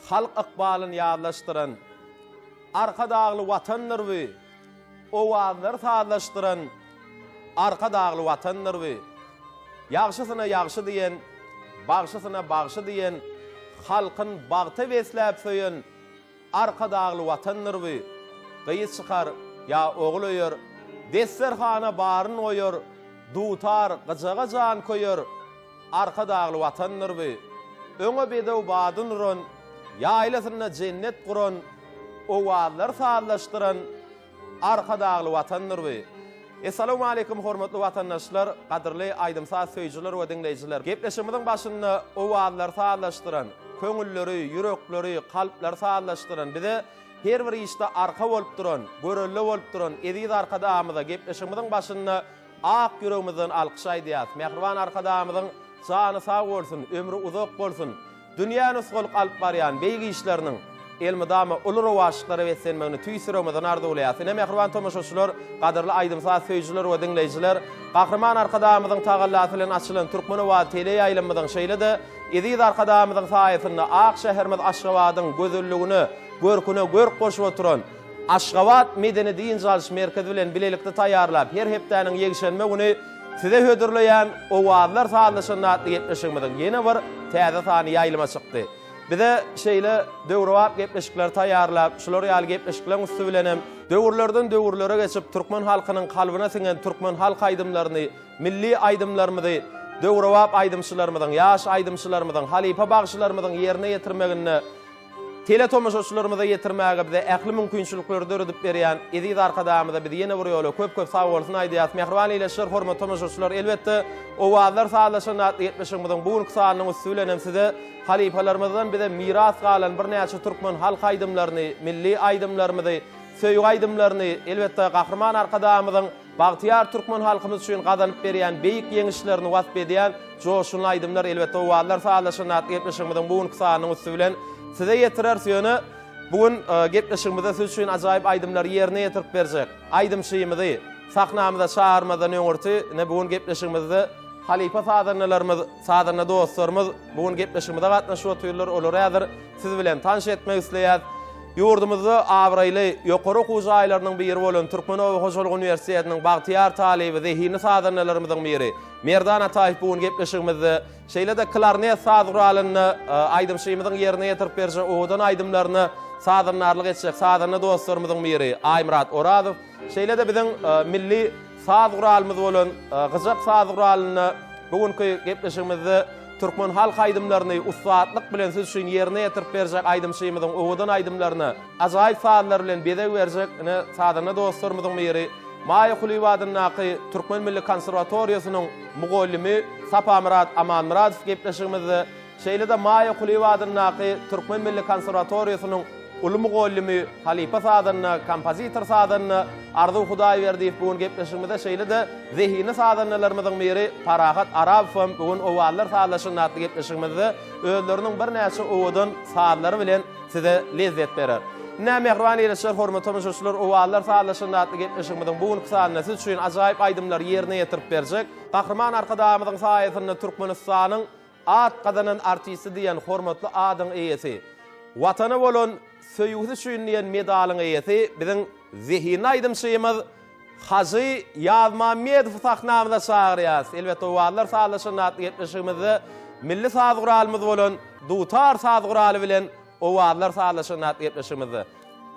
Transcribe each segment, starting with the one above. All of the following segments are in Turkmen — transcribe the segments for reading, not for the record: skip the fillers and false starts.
Halk ykbalyn ýazlaşdyran, Arkadagly Watandyr bu, Owazlary sazlaşdyran, Arkadagly Watandyr bu. Ýagşysyna ýagşy diýen, Bagşysyna bagşy diýen, Halkyn bagta besläp söýen, Arkadagly Watandyr bu. Gyz çykar, ýa ogul öýer, Desterhana baryn goýar, Dutar, gyjaga jan köýer, Arkadagly Watandyr bu. Öňe bedew badyn uran, Ýaýlasynda jennet guran, Owazlary sazlaşdyran, Arkadagly Watandyr bu. Essalawmaleýkum hormatly watandaşlar, gadyrly aýdym-saz söýüjiler we diňleýjiler. Gepleşigimiziň başynda owazlary sazlaşdyran, köňülleri, ýürekleri, kalplary sazlaşdyran, bize her bir işde arka bolup duran, görelde bolup duran eziz Arkadagymyza gepleşigimiziň başynda ak ýüregimizden alkyş aýdýas. Mähriban Arkadagymyzyň jany sag bolsun, ömri uzak bolsun! Dünýä nusgalyk alyp barýan beýik işleriniň elmydama uly rowaçlyklara beslenmegini tüýs ýüregimizden arzuwlaýarys. Ine, mähriban tomaşaçylar, gadyrly aýdym-saz söýüjiler we diňleýjiler, Gahryman Arkadagymyzyň tagallasy bilen açylan Türkmen owazy teleýaýlymymyzyň, şeýle-de eziz Arkadagymyzyň saýasynda ak şäherimiz Aşgabadyň gözelligine, görküne görk goşup oturan Aşgabat medeni-dynç alyş merkezi bilen bilelikde taýýarlap, her hepdäniň ýekşenbe güni size hödürleýän Owazlar sazlaşanda atly gepleşigimiziň ýene bir täze sany ýaýlyma çykdy. Bize şeýle döwrebap gepleşikleri taýýarlap, şular ýaly gepleşikleriň üsti bilen hem döwürlerden döwürlere geçip, türkmen halkynyň kalbyna siňen türkmen halk aýdymlaryny, milli aýdymlarymyzy döwrebap aýdymçylarymyzyň, ýaş aýdymçylarymyzyň, halypa bagşylarymyzyň ýerine ýetirmeginde Teletomaşaçylarymyza ýetirmäge bize ähli mümkinçilikleri döredip berýän eziz Arkadagymyza biz ýene bir ýola köp-köp sagbolsun aýdýarys. Mähriban ildeşler, hormatly tomaşaçylar, elbetde, Owazlar sazlaşanda atly gepleşigimiziň bu günki sanynyň üsti bilen hem size halypalarymyzdan bize miras galan birnäçe türkmen halk aýdymlaryny, milli aýdymlarymyzy, söýgi aýdymlaryny, elbetde, Gahryman Arkadagymyzyň Bagtyýar türkmen halkymyz üçin gazanyp berýän beýik ýeňişlerini wasp edýän joşgunly aýdymlar elbetde Owazlar sazlaşanda atly gepleşigimiziň bu günki sanynyň üsti bilen size ýetireris. Ýöne bu gün gepleşigimizde siz üçin ajaýyp aýdymlary ýerine ýetirip berjek aýdymçymyzy sahnamyza çagyrmazdan öňürti ine bu gün gepleşigimizde halypa sazandalarymyz, sazanda dostlarymyz bu gün gepleşigimize gatnaşyp otyrlar. Olary häzir siz bilen tanyş etmek isleýäs. Ýurdumyzda abraýly ýokary okuw jaýlarynyň biri bolan Türkmen oba hojalyk uniwersitetiniň bagtyýar talyby, zehinli sazandalarymyzyň biri Merdan Ataýew bu gün gepleşigimizde, şeýle-de klarnet saz guralynda aýdymçymyzyň ýerine ýetirip berjek owadan aýdymlaryna sazandarlyk etjek sazanda dostlarymyzyň biri Aýmyrat Orazow, şeýle-de biziň milli saz guralymyz bolan gyjak saz guralynda bu günki gepleşigimizde Türkmen halk aýdymlaryny ussatlyk bilen siz üçin ýerine ýetirip berjek aýdymçymyzyň owadan aýdymlaryna ajaýyp sazlar bilen bezeg berjek ine sazanda dostlarymyzyň biri Maýa Kulyýewa adyndaky Türkmen milli konserwatoriýasynyň mugallymy Sapamyrat Amanmyradow gepleşigimizde şeýle-de Maýa Kulyýewa adyndaky Türkmen milli konserwatoriýasynyň Uly mugallymy, halypa sazanda, kompozitor sazanda Arzuw Hudaýberdiýew bu gün gepleşigimizde şeýle-de zehinli sazandalarymyzyň biri Parahat Arabow hem bu gün Owazlar sazlaşygynda atly gepleşigimizde özleriniň birnäçe owadan sazlary bilen size lezzet berer. Ine, mähriban ildeşler, hormatly tomaşaçylar, Owazlar sazlaşygynda atly gepleşigimiziň bu günki sanynda siz üçin ajaýyp aýdymlary ýerine ýetirip berjek Gahryman Arkadagymyzyň saýasynda Türkmenistanyň At gazanan artisti diýen hormatly adyň eýesi, Watana bolan söýgüsi üçin diýen medalyň eýesi biziň zehinli aýdymçymyz Hajy Ýazmammedowy sahnamyza çagyrýarys. Elbetde, Owazlar sazlaşanda atly gepleşigimizde milli saz guralymyz bolan dutar saz guraly bilen Owazlar sazlaşanda atly gepleşigimizde.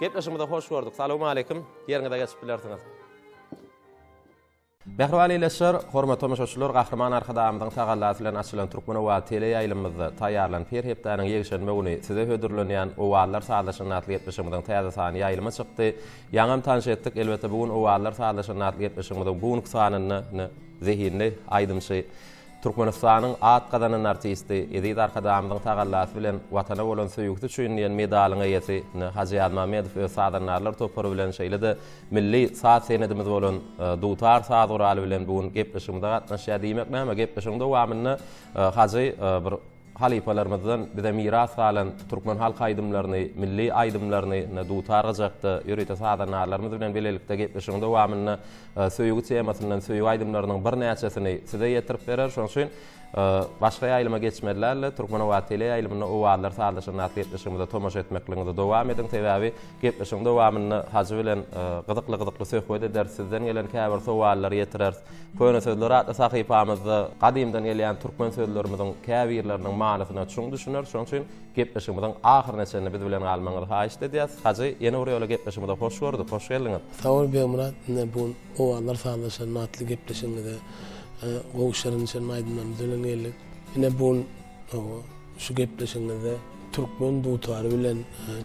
Gepleşigimize hoş gördük. Salowmaleýkim. Ýeriňize geçip bilersiňiz. Mähriban ildeşler, hormatly tomaşaçylar, Gahryman Arkadagymyzyň tagallasy bilen açylan Türkmen owazy teleýaýlymymyzda taýýarlanyp her hepdäniň ýekşenbe güni size hödürlenýän Owazlar sazlaşanda atly gepleşigimiziň täze sany ýaýlyma çykdy. Ýaňam tanyş etdik, elbetde bu gün Owazlar sazlaşanda atly gepleşigimiziň bu günki sanynda zehinli aýdymçy, Türkmenistanyň at gazanan artisti Eziz Arkadagymyzyň tagallasy bilen Watana bolan söýgüsi üçin diýen medalyň eýesi Hajy Ýazmammedow öz sazandarlar topary bilen şeýle-de milli saz senedimiz bolan dutar saz guraly bilen bu gün gepleşigimize gatnaşýar. Diýmek näme, gepleşigiň dowamynda Hajy bir halypalarymyzdan bize miras galan türkmen halk aýdymlaryny, milli aýdymlaryny dutar gyjakda ýörite sazandarlarymyz bilen bilelikde gepleşigiň dowamynda söýgi temasyndan söýgi aýdymlarynyň birnäçesini size ýetirip berer. Şonuň üçin. Başga ýaýlyma geçmeli däldi. Türkmenobat teleýaýlymynda Owazlar sazlaşan atly gepleşigimize tomaşa etmekligiňizi dowam ediň. Sebäbi gepleşigiň dowamynda Hajy bilen gyzykly-gyzykly söhbet ederis, sizden gelen käbir sowallary ýetireris. Köne sözler atly sahypamyzda gadymdan gelýän türkmen sözlerimiziň käbirleriniň manysyna çuň düşüneris. Şonuň üçin gepleşigimiziň ahyryna çenli biz bilen galmagyňyzy haýyşt edýäris. Hajy, ýene bir ýola gepleşigimize hoş gördük, hoş geldiňiz. Sag bol Begmyrat, ine bu gün Owazlar sazlaşan atly gepleşigiňize gowy şirin-şirin aýdymlarymyz bilen geldik. Ine bu gün şu gepleşigiňizde türkmen dutary bilen,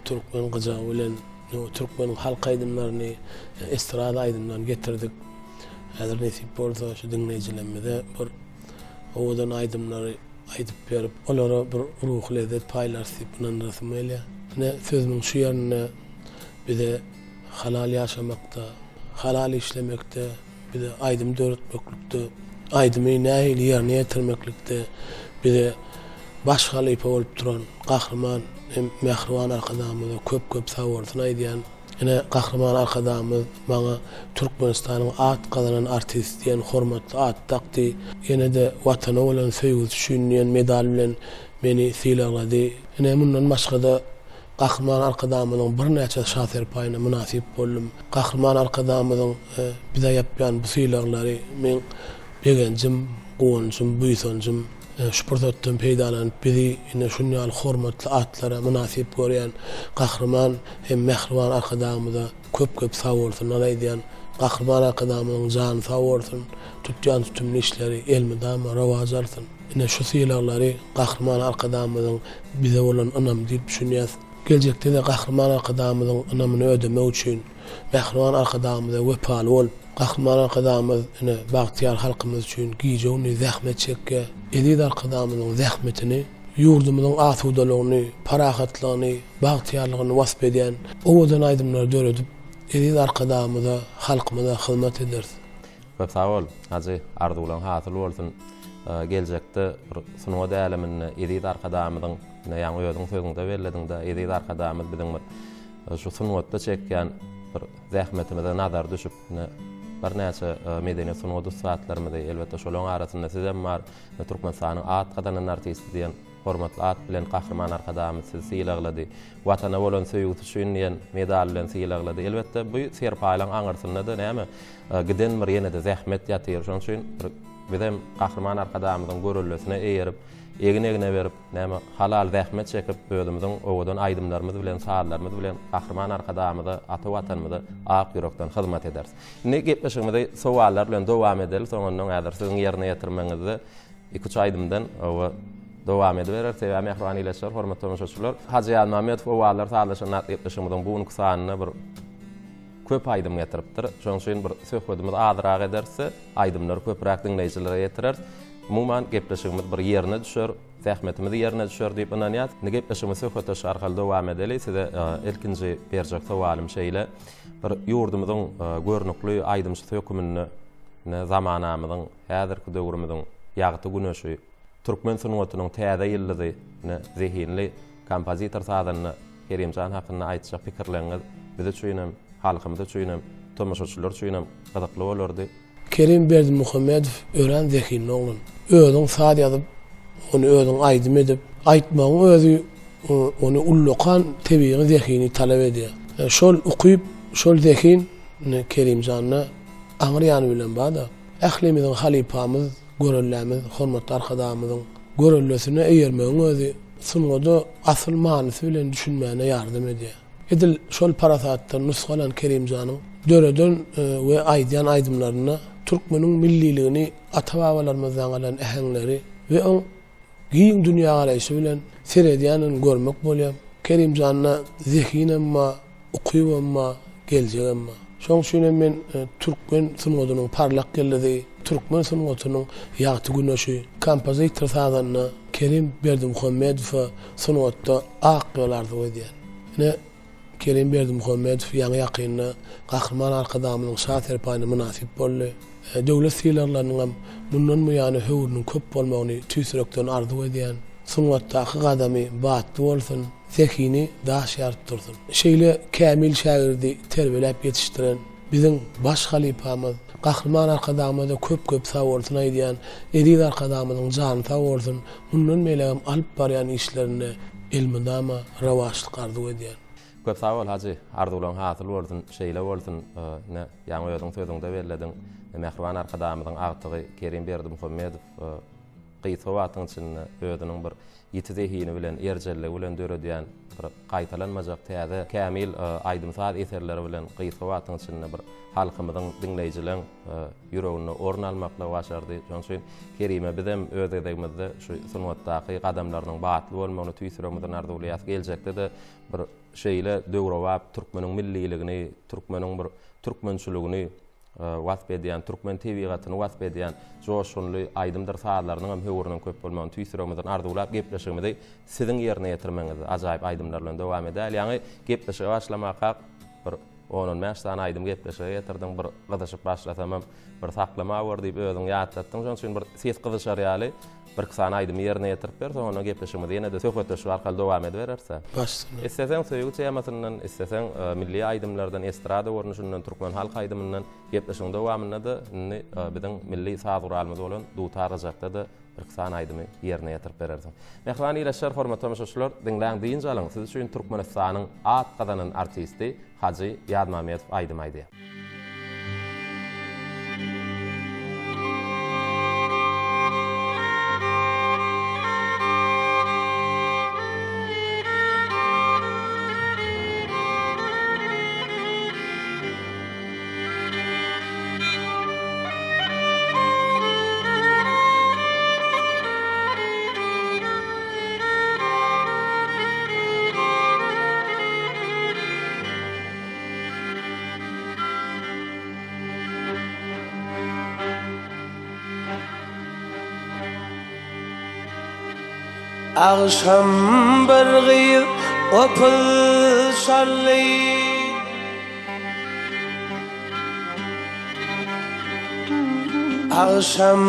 türkmen gyjagy bilen türkmeniň halk aýdymlaryny, estrada aýdymlaryny getirdik. Häzir nesip bolsa şu diňleýjilerimize bir owadan aýdymlary aýdyp berip, olara bir ruhy lezzet paýlarys diýip ynandyrasym gelýär. Ine sözümiň şu ýerinde bize halal ýaşamakda, halal işlemekde, bize aýdym döretmeklikde, aýdymy nähili ýerine ýetirmeklikde bize baş halypa bolup duran Gahryman hem mähriban Arkadagymyza köp-köp sagbolsun aýdýan. Ine, Gahryman Arkadagymyz maňa Türkmenistanyň at gazanan artisti diýen hormatly ady dakdy. Ýene-de Watana bolan söýgüsi üçin diýen medal bilen meni sylaglady. Ine, mundan başga-da Gahryman Arkadagymyzyň birnäçe şa serpaýyna mynasyp boldum. Gahryman Arkadagymyzyň bize ýapýan bu sylaglary meň begenjim, guwanjym, buýsanjym. Şu pursatdan peýdalanyp bizi ine şun ýaly hormatly atlara mynasyp görýän Gahryman hem mähriban Arkadagymyza köp-köp sagbolsunlar aýdýan. Gahryman Arkadagymyzyň jany sag bolsun, tutýan tutumly işleri elmydama rowaç alsyn. Ine şu sylaglary Gahryman Arkadagymyzyň bize bolan ynamy diýip düşünýäs. Geljekde-de Gahryman Arkadagymyzyň ynamyny ödemek üçin mähriban Arkadagymyza wepaly bolup, Gahryman Arkadagymyz ine bagtyýar halkymyz üçin gije-gündiz zähmet çekýär. Eziz Arkadagymyzyň zähmetini, ýurdumyzyň asudalygyny, parahatlygyny, bagtyýarlygyny wasp edýän owadan aýdymlary döredip, eziz Arkadagymyza, halkymyza hyzmat ederis. Köp sag bol, Hajy, arzuwlaň hasyl bolsun. Geljekde bir sungat äleminde eziz Arkadagymyzyň, ine ýaňy özüň sözüňde bellediň-de, eziz Arkadagymyz biziň bir şu sungatda çekýän bir zähmetimize nazary düşüp, ine birnäçe medeniýet sungat ussatlarymyzy, elbetde şolaryň arasynda sizem bar, Türkmenistanyň at gazanan artisti diýen Hormatly at bilen Gahryman Arkadagymyz sizi sylaglady. Watana bolan söýgüsi üçin diýen medal bilen sylaglady. Elbetde, bu serpaýlaryň aňyrsynda-da näme, giden bir ýene-de zähmet ýatyr. Şonuň üçin bir bizem Gahryman Arkadagymyzyň göreldesine eýerip, egin-egne berip, näme, halal zähmet çekip, özümiziň owadan aýdymlarymyz bilen, sazlarymyz bilen Gahryman Arkadagymyza, ata Watanymyza ak ýürekden hyzmat ederis. Indi gepleşigimizi sowallar bilen dowam edeli, soňundan häzir siziň ýerine ýetirmegiňizde Iki-üç aýdymdan oba dowam ediberer. Sebäbi mähriban ileçiler, hormatly tomaşaçylar, Hajy Ýazmämmedow Owazlar sazlaşan atly gepleşigimiziň bu günki sanynda bir köp aýdym getiripdir. Şonuň üçin bir söhbedimizi azrak ederis-de, aýdymlary köpräk diňleýjilere ýetireris. Umuman, gepleşigimiz bir ýerine düşer, zähmetimiz ýerine düşer diýip ynanýas. Indi gepleşigimizi söhbetdeşlik arkaly dowam edeli. Size ilkinji berjek sowalym şeýle, bir ýurdumyzyň görnükli aýdymçysy höküminde ine zamanamyzyň Häzirki döwrümiziň ýagty güneşi, türkmen sungatynyň täze ýyldyzy, ine, zehinli kompozitor-sazanda Kerimjan hakynda aýtjak pikirleriňiz biz üçinem, halkymyz üçinem, tomaşaçylar üçinem gyzykly bolardy. Kerim Berdimuhamedow örän zehinli oglan. Özüň saz ýazyp, ony özüň aýdym edip, aýtmagyň özi ony ullakan tebigy zehini talap edýär. Şol ukyp, şol zehin ine Kerimjanda aňry ýany bilen bar-da. Ählimiziň halypamyz, görellämiz hormatly Arkadagymyzyň göreldesine eýermegiň özi sungata asyl manysy bilen düşünmäne ýardam edýär. Edil şol parasatdan nusga alan Kerimjanyň döreden we aýdýan aýdymlarynda türkmeniň milliligini ata-babalarymyzdan galan äheňleri we oň giň dünýägaraýşy bilen seredýändigini görmek bolýar. Kerimjanda zehinem bar, ukybam bar, geljegem bar. Şonuň üçin hem men türkmen sungatynyň parlak ýyldyzy, türkmen sungatynyň ýagty güneşi, kompozitor-sazanda Kerim Berdimuhamedowa sungatda ak ýol arzuw edýän. Ine, Kerim Berdimuhamedow ýaňy-ýakynda Gahryman Arkadagymyzyň Şa serpaýyna mynasyp boldy. Döwlet sylaglarynyňam mundan buýana höwrüniň köp bolmagyny tüýs ýürekden arzuw edýän. Sungatdaky gadamy batly bolsun! Zehini daş ýaryp dursun. Şeýle kämil şägirdi terbiýeläp ýetişdiren. Biziň baş halypamyz Gahryman Arkadagymyza köp köp sag bolsun aýdýan. Eziz Arkadagymyzyň jany sag bolsun. Mundan beýlägem alyp barýan işlerinde elmydama rowaçlyk arzuw edýän. Köp sag bol Hajy, arzuwlaň hasyl bolsun, şeýle bolsun, ine, ýaňy özüň sözüňde bellediň, mähriban Arkadagymyzyň agtygy Kerim Berdimuhamedow gysga wagtyň içinde özüniň bir ýiti zehini bilen, erjelligi bilen döredýän bir gaýtalanmajak täze, kämil aýdym-saz eserleri bilen gysga wagtyň içinde bir halkymyzyň, diňleýjileň ýüreginde orun almaklygy başardy. Şonuň üçin Kerime bizem öz gezegimizde şu sungatdaky gadamlarynyň batly bolmagyny tüýs ýüregimizden arzuwlaýarys. Geljekde-de bir şeýle döwrebap türkmeniň milliligini, türkmeniň bir türkmençiligini wasp edýän, türkmen tebigatyny wasp edýän joşgunly aýdymdyr sazlarynyň hem höwrüniň köp bolmagyny tüýs ýüregimizden arzuwlap gepleşigimizi siziň ýerine ýetirmegiňizde ajaýyp aýdymlar bilen dowam edäýeli. Ýaňy gepleşige başlamakak bir on-on bäş sany aýdym gepleşige getirdiň, bir gyzyşyp başlasamam bir saklamawor diýip özüň ýatlatdyň. Şonuň üçin bir ses gyzyşar ýaly Birki sany aýdymy ýerine ýetirip ber, soňundan gepleşigimizi ýene-de söhbetdeşlik arkaly dowam edibereris-dä. Başsana. Isleseň söýgi temasyndan, isleseň milli aýdymlardan, estrada görnüşinden, türkmen halk aýdymyndan gepleşigiň dowamynda-da indi biziň milli saz guralymyz bolan dutar gyjakda-da birki sany aýdymy ýerine ýetirip berersiň. Mähriban ildeşler, hormatly tomaşaçylar, diňläň, dynç alyň, siz üçin Türkmenistanyň at gazanan artisti Hajy Ýazmamedow aýdym aýdýar. Agşam bir gyz gopuz çaldy. Agşam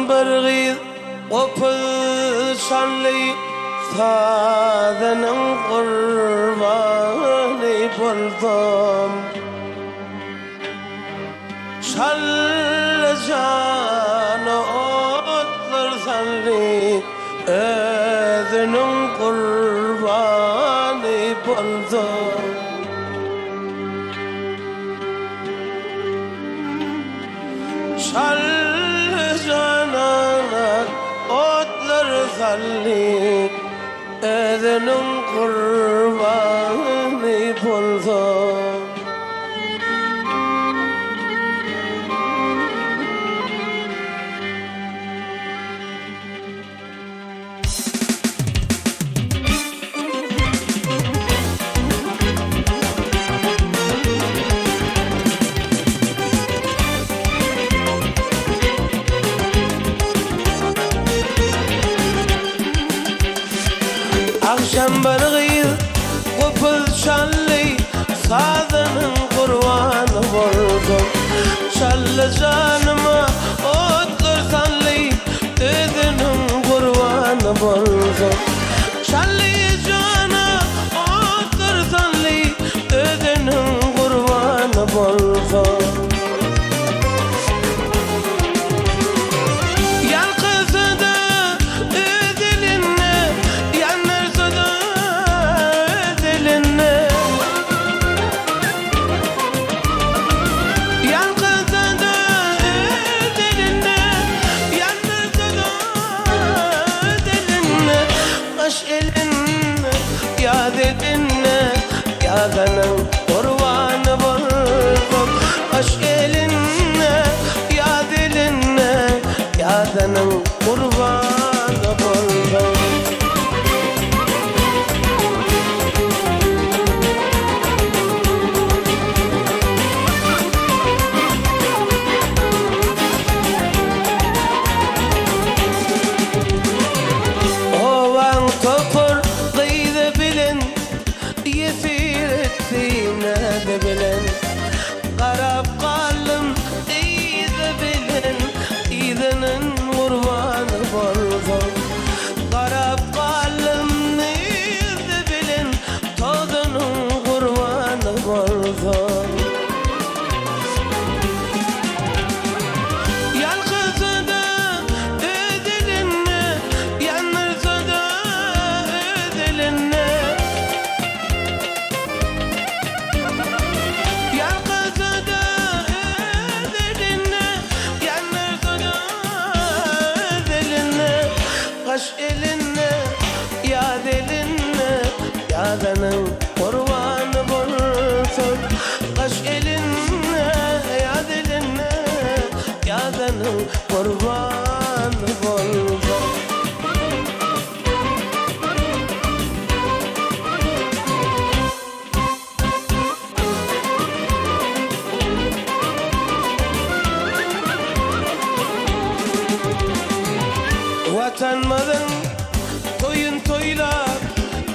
bir gyz gopuz çaldy, Sazynyň gurbany boldum. Şally jana otlar saldy, Özüniň gurbany boldum. Şally jana otlar saldy, Özüniň gurbany boldum. Agşam bir gyz gopuz çaldy, Sazynyň gurbany boldum. Şally janyma otlar saldy, Özüniň gurbany boldum. Şally jana otlar saldy, Özüniň gurbany boldum. Ýalkasa-da öz elinde, Ýandyrsa-da öz elinde. Ýalkasa-da öz elinde, Ýandyrsa-da öz elinde. Gyş elinde, ýaz elinde, Ýazanyň gurbany boldum. Gyş elinde, ýaz elinde, Ýazanyň gurbany boldum. Obaň topar gyzy bilen ýesir etdi. Ýadanyň gurbany bolsam, Gyş elinde, ýaz elinde, Ýadanyň gurbany bolsam. Watanymyzyň toýun toýlap,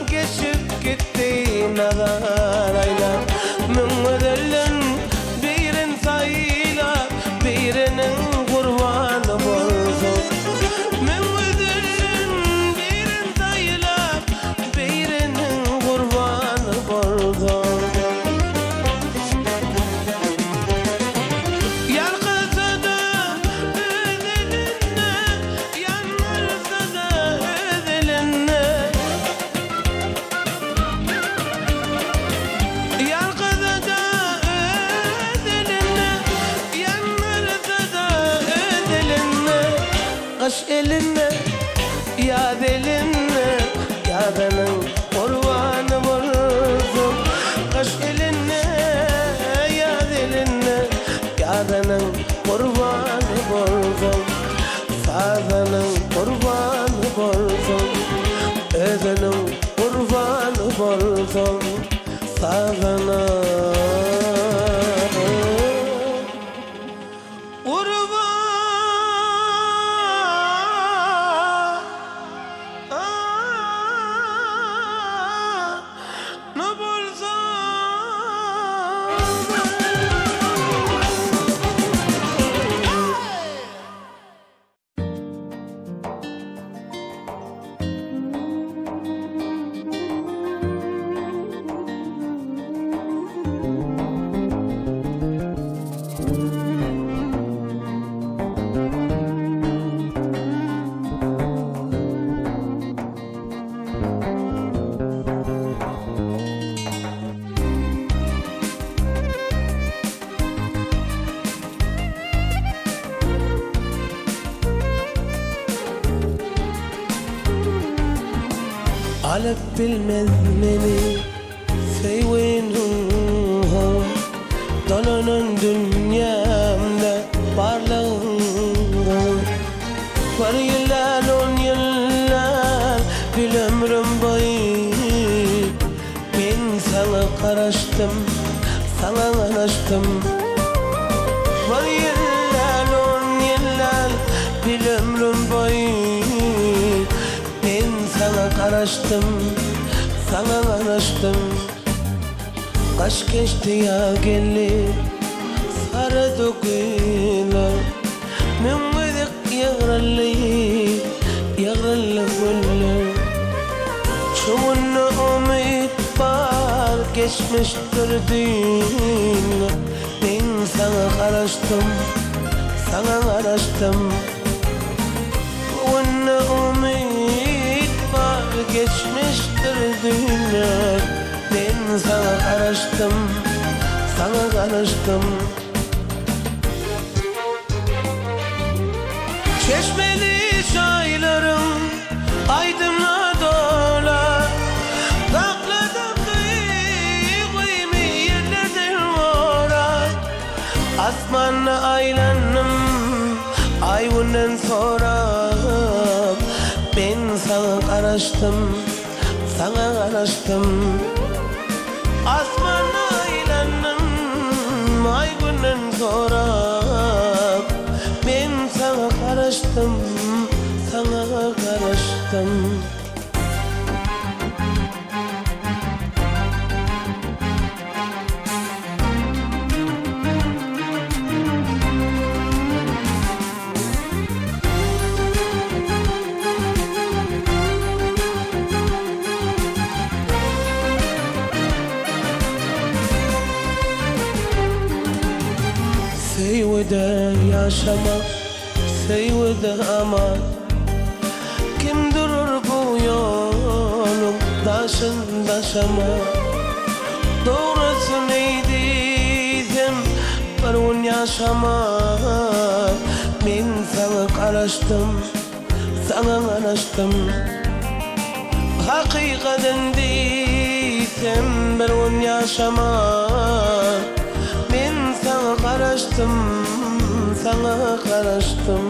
Geçip gitdi nazar aýlap. Müň gözelden birin saýlap, Biriniň gurbany bolsun. Müň gözelden birin saýlap, Biriniň gurbany bolsun. Ýalkasa-da öz elinde, Ýandyrsa-da öz elinde. Ýalkasa-da öz elinde, Ýandyrsa-da öz elinde. Gyş elinde, ýaz elinde, Ýazanyň gurbany bolsun. Gyş elinde, ýaz elinde, Ýazanyň gurbany bolsun. Sazanyň gurbany bolsun. Özüniň gurbany bolsun. Sazanyň. Gurban bolsam. Alyp bilmez meni söýginiň ho Dolanan dünýämde barlygyňda Bir ýyl däl on ýyl däl bil ömrüm boýy Men saňa garaşdym, saňa garaşdym. Bir ýyl däl, on ýyl däl, bil ömrüm boýy Men saňa garaşdym, saňa garaşdym. Gyş geçdi, ýaz geldi, sarady güller. Müň gezek ýygryldy, ýygryldy güller. Şu günde umyt bar, geçmişdir düýn. Men saňa garaşdym, saňa garaşdym. Bu günde umyt bar, geçmişdir düýn. Men saňa garaşdym, saňa garaşdym. Çeşmeli çaýlaryň aýdymna dolar, Sakladym duýgymy ýellerden gorap. Asmanda aýlandym Aý-Günden sorap, Men saňa garaşdym, Saňa garaşdym. Asmanda aýlandym, Aý-Günden sorap, Men saňa garaşdym, Saňa garaşdym. Söýgüde ýaşamak, söýgüde aman. Kim durur bu ýoluň daşyn daşaman. Dogrusyny diýsem, bir gün ýaşaman. Men saňa garaşdym, saňa garaşdym. Hakykatyn diýsem. Gitsem bir gün ýaşaman Men saňa garaşdym, saňa garaşdym.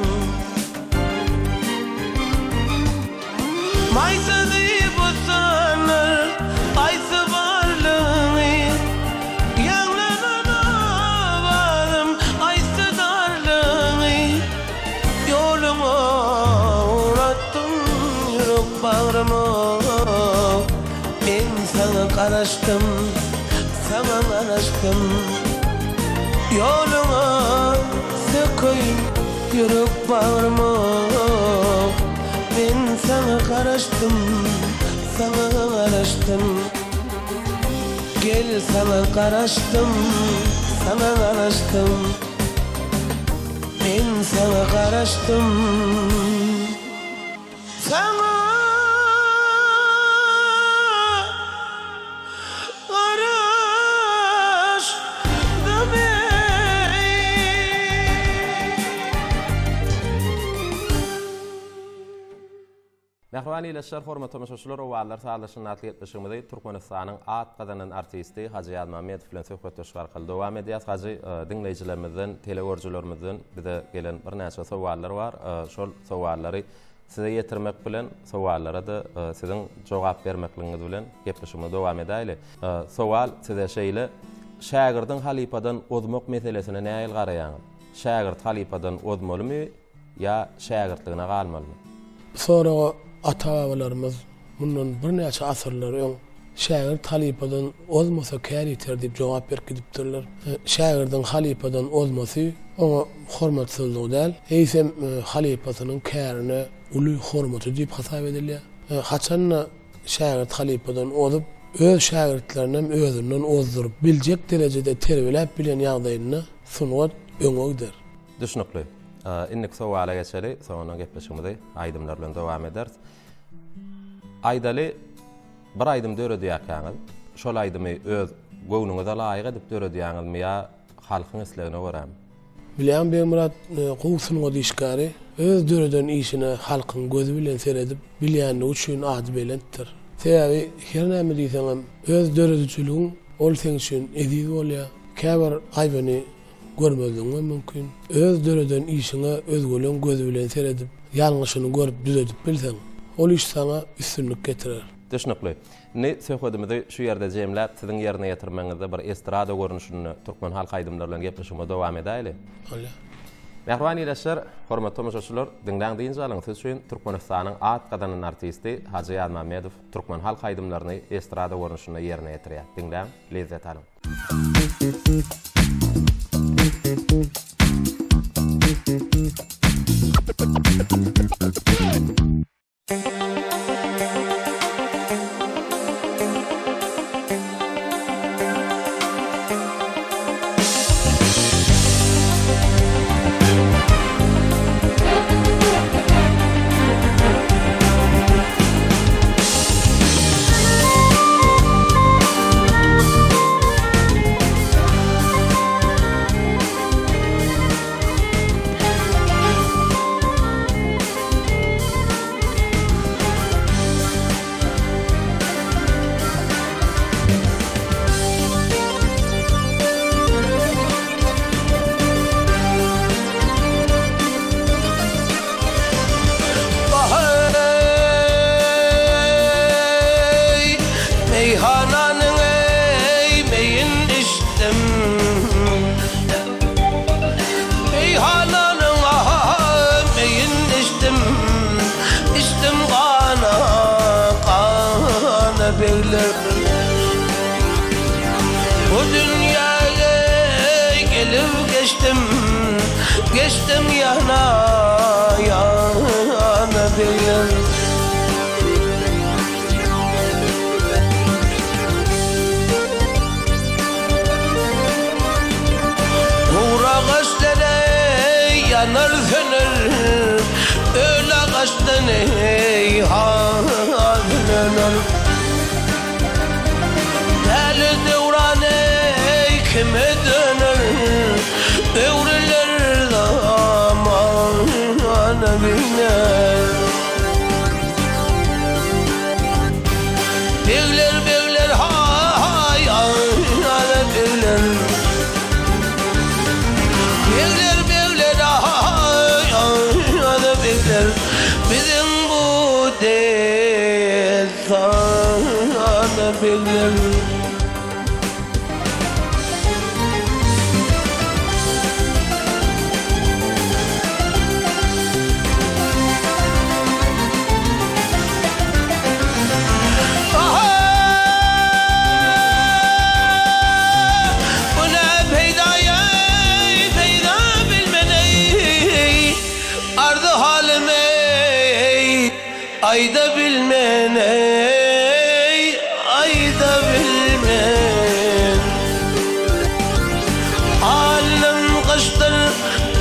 Maýsa diýip utandyr, aýtsa barlygyňy Ýaňlanan owazym aýtsa darlygyňy Ýoluňa ugratdym ýürek bagrymy Men saňa garaşdym, saňa garaşdym Ýoluňa sökeýin ýürek bagrymy Men saňa garaşdym, saňa garaşdym Gel saňa garaşdym, saňa garaşdym Men saňa garaşdym. Saňa garaşdym eý. Mähriban ildeşler, hormatly tomaşaçylar, Owazlar sazlaşyny atly gepleşigimizi Türkmenistanyň at gazanan artisti Hajy Ýazmämmedow bilen söhbetdeşlik arkaly dowam edýäs. Hajy, diňleýjilerimizden, telegörüjilerimizden bize gelen birnäçe sowallar bar. Şol sowallary Size ýetirmek bilen, sowallara-da siziň jogap bermekligiňiz bilen gepleşigimizi dowam edäýli. Sowal size şeýle, Şägirdiň halypadan ozmak meselesine nähili garaýaňyz? Şägirt halypadan ozmalymy ýa şägirtligine galmalymy? Bu soraga ata-babalarymyz mundan birnäçe asyrlar öň, Şägirt halypadan ozmasa kär ýiter diýip jogap berip gidipdirler. Şägirdiň halypadan ozmasy oňa hormatsyzlygy däl, eýsem halypasynyň kärine uly hormaty diýip hasap edilýär. Haçan-da şägirt halypadan ozup, öz şägirtlerinem özünden ozduryp biljek derejede terbiýeläp bilen ýagdaýynda sungat öňe gider. Düşnükli. Indiki sowala geçeli, soňundan gepleşigimizi aýdymlar bilen dowam ederis. Aýdaly, bir aýdym döredýärkäňiz, şol aýdymy öz göwnüňize laýyk edip döredýäňizmi ýa halkyň islegine görämi? Bilýän Begmyrat gowy sungat işgäri, öz döreden işine halkyň gözi bilen seredip bilýänligi üçin ady belentdir. Sebäbi her näme diýseňem öz döredijiligiň ol seň üçin eziz bolýar. Käbir aýbyny görmezligiňem mümkin. Öz döreden işiňe özgeleň gözi bilen seredip, ýalňyşyny görüp düzedip bilseň, ol iş saňa üstünlik getirer. Düşnükli. Indi söhbedimizi şu ýerde jemläp, siziň ýerine ýetirmegiňizde bir estrada görnüşinde türkmen halk aýdymlary bilen gepleşigimizi dowam edäýli. Bolýar. Mähriban ildeşler, hormatly tomaşaçylar, diňläň dynç alyň, siz üçin Türkmenistanyň at gazanan artisti Hajy Ýazmämmedow türkmen halk aýdymlaryny estrada görnüşinde ýerine ýetirýär. Diňläň, lezzet alyň. Baheý, meýhananyň eý, meýin içdim. Meýhananyň ah, meýin içdim. Içdim gana, gana begler. Bu dünýäge gelip geçdim, Geçdim ýana, ýana begler. Gury agaçdan eý, ýanar söner, Öli agaçdan eý, hazyr öner. Däli döwran eý, kime döner, Öwrüler zamana biner. Begler, begler, ha!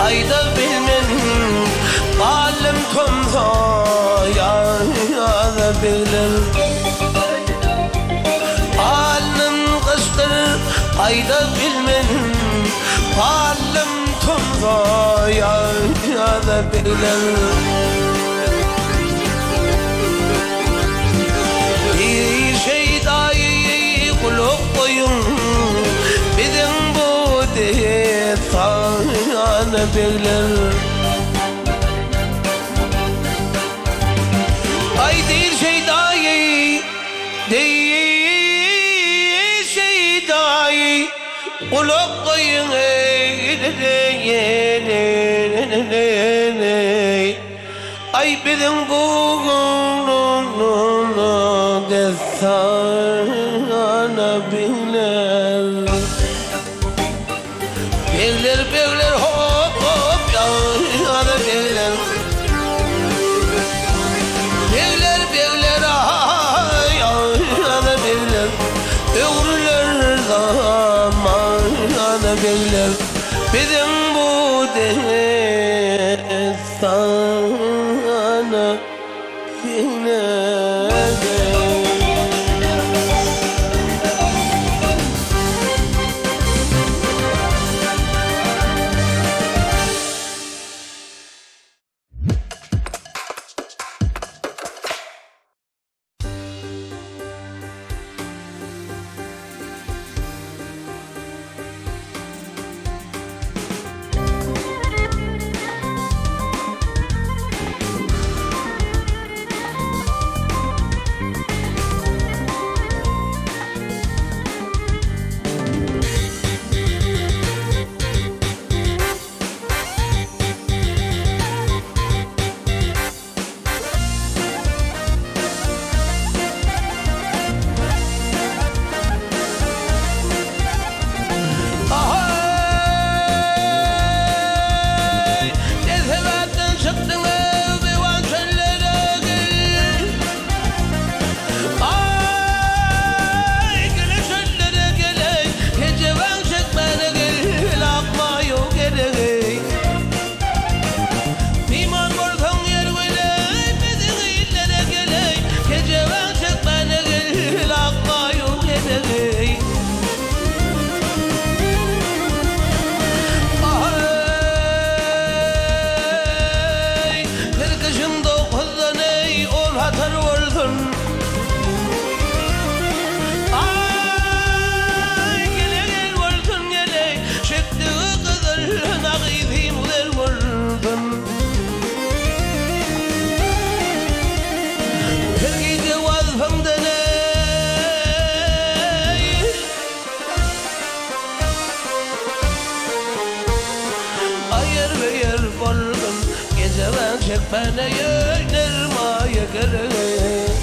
Aýda bilmen Ballym tomsa ýaza begler Alnym gyşdyr aýda bilmen Ballym tomsa ýaza begler Eý şeýdaýy gulak goýuň Biziň bu dessana begler. Aý diýr şeýdaýy, diýr şeýdaýy Gulak goýuň eý. Aý biziň bu dessana begler. Begler begler hop hop ýaňa begler. Begler begler aý ýaňa begler. Öwrüler zamana begler. Biziň bu dessana begler. Ahaý! Ne sebäpden çykdyňyz diwan çöllere gel? Aý, gele çöllere geleý, Kejebäň çekmäne gel, Akmaýa geregeý. Myhman bolsaň ýer weleý, Biziň illere geleý, Kejebäň çekmäne gel, Akmaýa geregeý. Aý, tirkişiň dokuzdan eý, on hatar bolsun. Aý, gele gel bolsun geleý, Çekdigi gyzyl nagyzym zer bolsun. Her gije wazpyňdan eý. Aýer-beýer bolsun, gejebän çekmäne ýöner maýa gerek.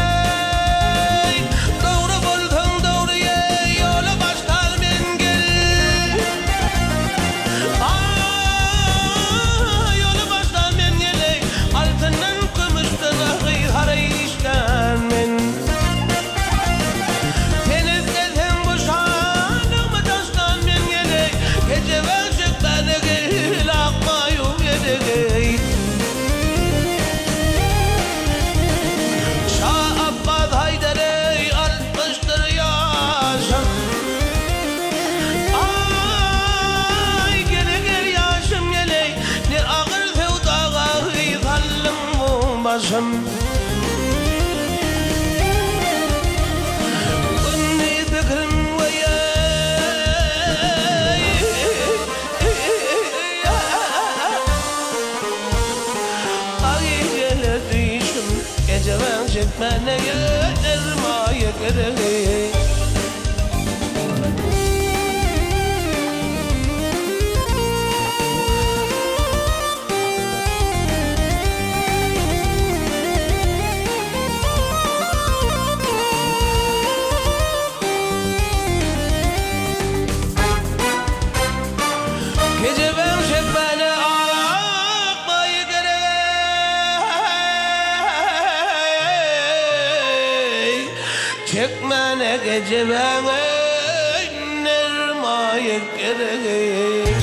Aý, dogry bolsaň dogry ýola başlan men gel. Aý, ýola başlan men geleý, altyndan, kümüşden ahy haraý işlän men. Sen isleseň bu şanymy taşlan men geleý, Kejebe çekmäne gel, akmaýu geregeý. Şa Apbas Haýdar-eý, altmyşdyr ýaşym. Aý, gele-gel ýaşym geleý, Ne agyr söwdaga saldyň bu başym. Gündiz pikirim weýeý. Aý gele düýşüm, gejebäň çekmäne ýeter maýa geregi. Ejeme nermaýa gerek.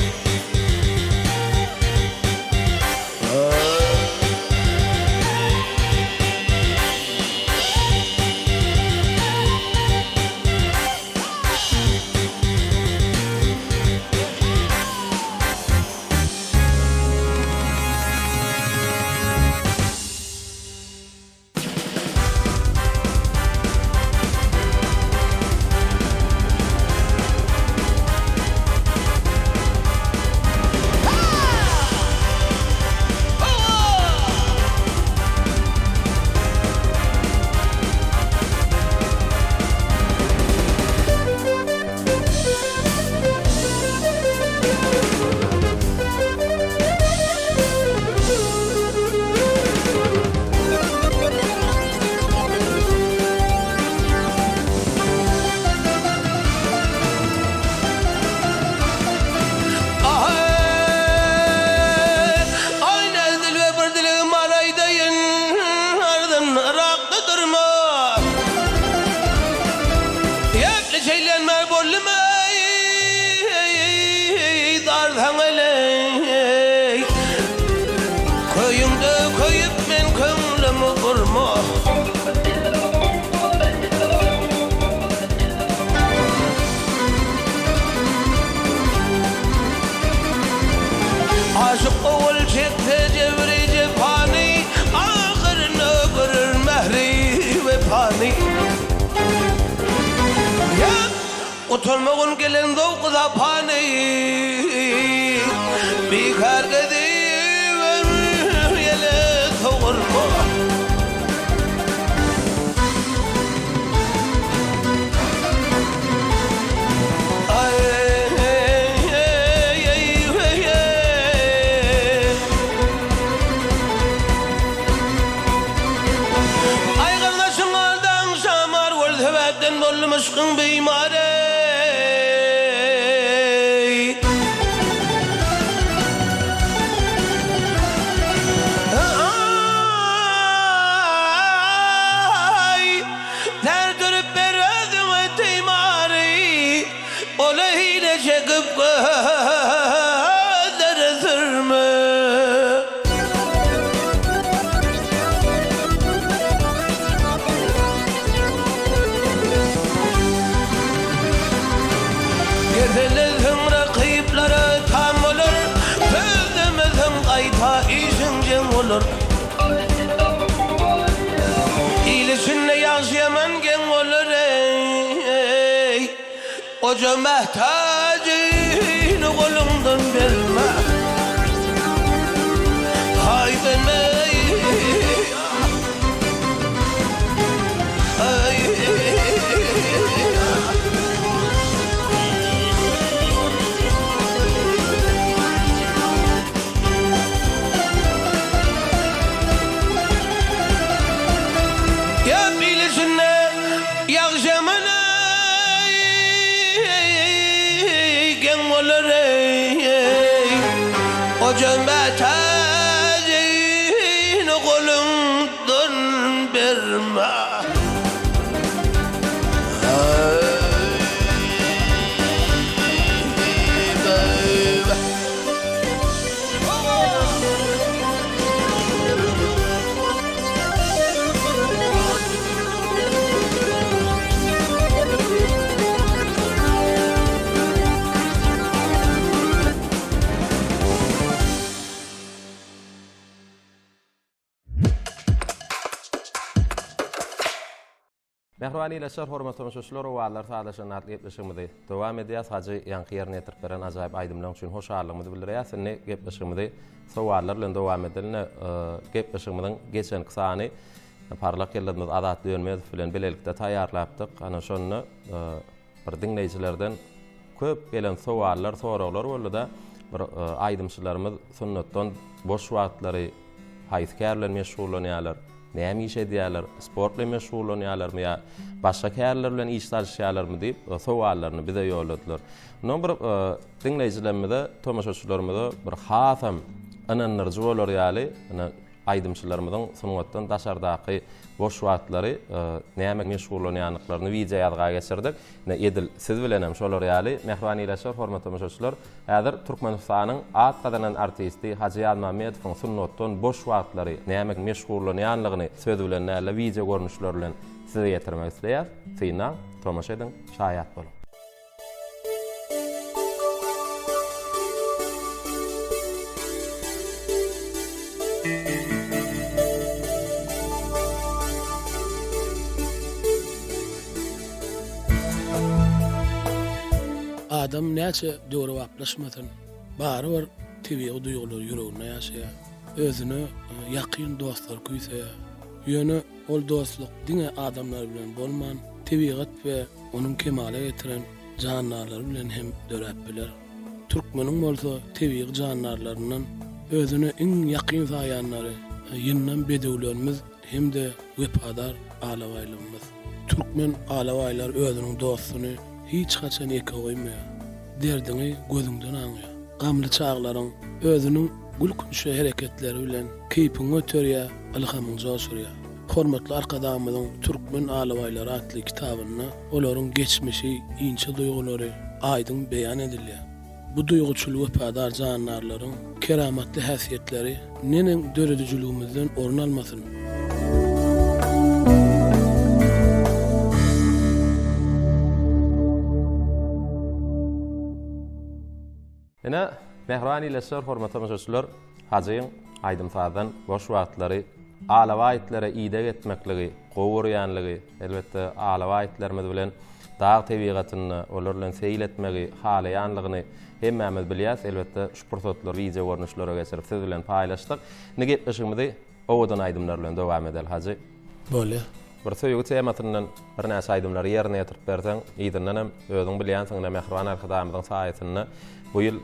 Köýüňde köýüp men köňlümi urma. Aşyk owal çekse jebri jepany, Ahyrynda görer mähri wepany. Ýa Gutarmagyn gelen zowky-sapany, Bikär gezibem ýele sowurma. Aý gardaşyň aldaň şamar bol sebäpden boldum yşkyň bimary. Aý ter dürüp ber özüňe timary ola hile çekip gözlere sürme. Gezelilseň rakyplara tam bolar, Sözlemeseň gaýta işiň jeň bolar. Il içinde ýagşy-ýaman geň bolar eý. Goja mätäjini goluňdan berme. Haý berme. Ýap il içinde ýagşamyna geň bolar eý. Goja mätäjini goluňdan berme. Mähriban ildeşler, hormatly tomaşaçylar, Owazlar sazlaşan atly gepleşigimizi dowam edýäs. Hajy ýaňky ýerine ýetirip beren ajaýyp aýdymlaryň üçin hoşallygymyzy bildirýäs. Indi gepleşigimizi sowallar bilen dowam edeline. Gepleşigimiziň geçenki sany Parlak ýyldyzymyz Azat Dönmezow bilen bilelikde taýýarlapdyk. Ana şonda bir diňleýjilerden köp gelen sowallar, soraglar boldy-da, bir aýdymçylarymyz sunnatdan boş wagtlary haýsy kär bilen meşgullanýarlar, näme iş edýärler, sport bilen meşgullanýarlarmy ýa başga kärler bilen iş salyşýarlarmy diýip sowallaryny bize ýolladylar. Mundan bir diňleýjilerimize, tomaşaçylarymyza bir hasam ynandyryjy bolar ýaly, ine. aýdymçylarymyzyň sungatdan daşardaky boş wagtlary näme meşgullanýandyklaryny wideo ýazga geçirdik. Ine, edil siz bilen hem şolar ýaly, mähriban ilaçlar, hormatly tomaşaçylar, häzir Türkmenistanyň at gazanan artisti Hajy Ýazmämmedowyň sungatdan boş wagtlary näme meşgullanýandygyny söz bilen däl-de, wideo görnüşler bilen size ýetirmek isleýäris. Synlaň, tomaşa ediň, şaýat boluň! Adam näçe döwrebaplaşmasyn, barybir tebigy duýgular ýüreginde ýaşaýar. Özüne ýakyn dostlary küýseýär. Ýöne ol dostluk diňe adamlar bilen bolman, tebigat we onuň kemala getiren jandarlary bilen hem döräp biler. Türkmeniň bolsa tebigy jandarlaryndan özüne iň ýakyn saýanlary ýyndam bedewlerimiz hem-de wepadar alabaýlygymyz. Türkmen alabaýlary özüniň dostuny hiç haçan ýeke goýmaýar. Derdiňi gözüňden aňýar. Gamly çaglaryň özüniň gülkünçli hereketleri bilen keýpiňi göterýär, ylhamyňy joşurýar. Hormatly Arkadagymyzyň Türkmen alabaýlary atly kitabynda olaryň geçmişi, inçe duýgulary aýdyň beýan edilýär. Bu duýguçyl wepadar jandarlaryň keramatly häsiýetleri neneň döredijiligimizden orun almasyn? Ine, mähriban ildeşler, hormatly tomaşaçylar, Hajyň aýdym-sazdan boş wagtlary alabaý itlere ideg etmekligi gowy görýänligi, elbetde, alabaý itlerimiz bilen dag tebigatynda olar bilen seýil etmegi halaýanlygyny hemmämiz bilýäris. Elbetde, şu pursatlary wideo görnüşlere geçirip siz bilen paýlaşdyk. Indi gepleşigimizi owadan aýdymlar bilen dowam edeli, Hajy. Bolýar. Bir söýgi temasyndan birnäçe aýdymlary ýerine ýetirip berseň, yzyndan hem özüň bilýänsiň, ine, mähriban Arkadagymyzyň saýasynda bu ýyl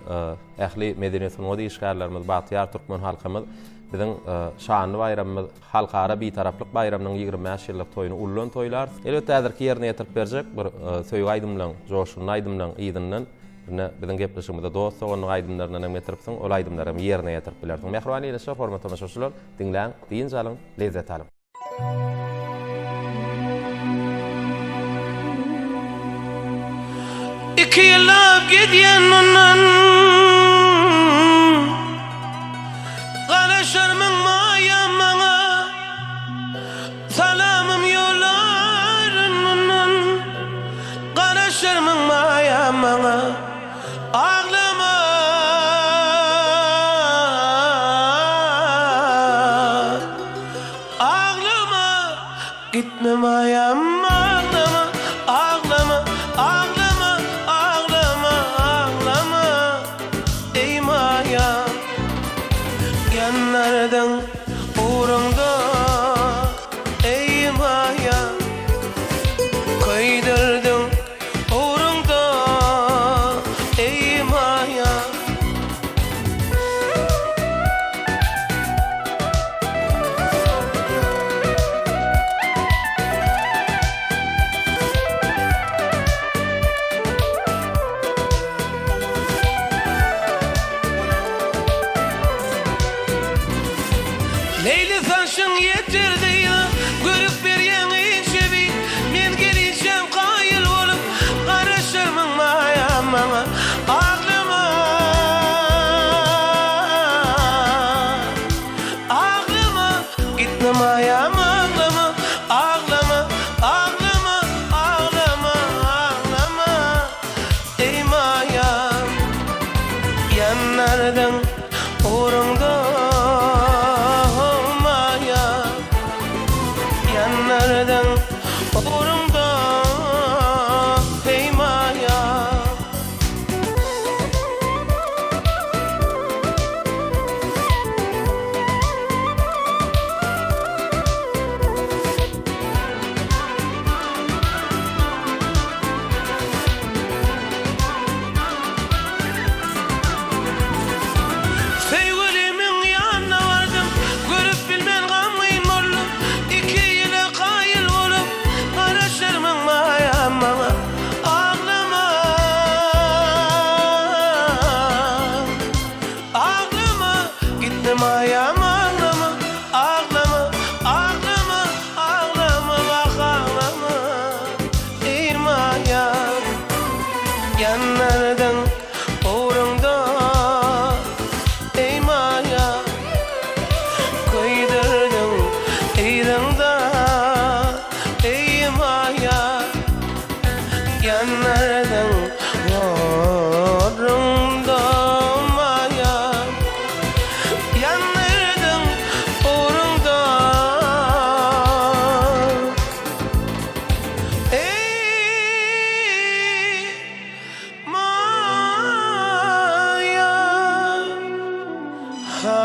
ähli medeniýet-sungat işgärlerimiz, bagtyýar türkmen halkymyz biziň şanly baýramymyz, Halkara Bitaraplyk baýramynyň 25 ýyllyk toýuny ullan toýlarys. Elbetde, häzirki ýerine ýetirip berjek bir söýgi aýdymlaň, joşgunly aýdymlaň yzyndan ine, biziň gepleşigimize dost-doganlyk aýdymlaryndan hem getiripsiň, ol aýdymlary hem ýerine ýetirip bilersiň. Mähriban ildeşler, hormatly tomaşaçylar, diňläň, dynç alyň, lezzet alyň! Iki ýyllap gezýän mundan Garaşarmyň maýam maňa Salamym ýollaryn mundan Garaşarmyň maýam maňa Aglama Aglama gitme maýam aglama aglama aglama aglama aglama eý maýam Ýanardyň ugruňda eý maýam Köýdürdiň ugruňda eý maýam. Leýli saçyň ýetirdi ýa, Görüp berýäň inçe bil. Men gelinçäm kaýyl bolup, Garaşarmyň maýam maňa, Aglama, aglama, Gitme maýam aglama, Aglama, aglama, aglama, aglama, Eý maýam, ýanardyň ugruňda, Maýam, ýanardyň ugruňda, Eý maýam. Ýanardyň ugruňda, eý maýa, Köýdürdiň yzyňda, eý maýa, Ýanardyň ugruňda, maýa, Ýandyrdyň ugruňda. Eý, Maýa, ha,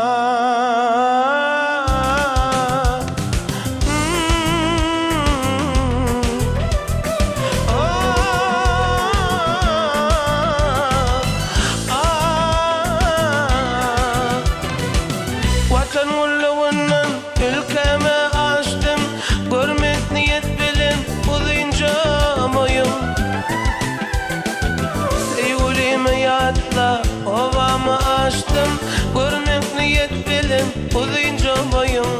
Watan gullugyndan ülkäme aşdym, Görmek niýet bilen uzynja boýuň. Söýgülimi ýatlap obama aşdym, Görmek niýet bilen uzynja boýuň.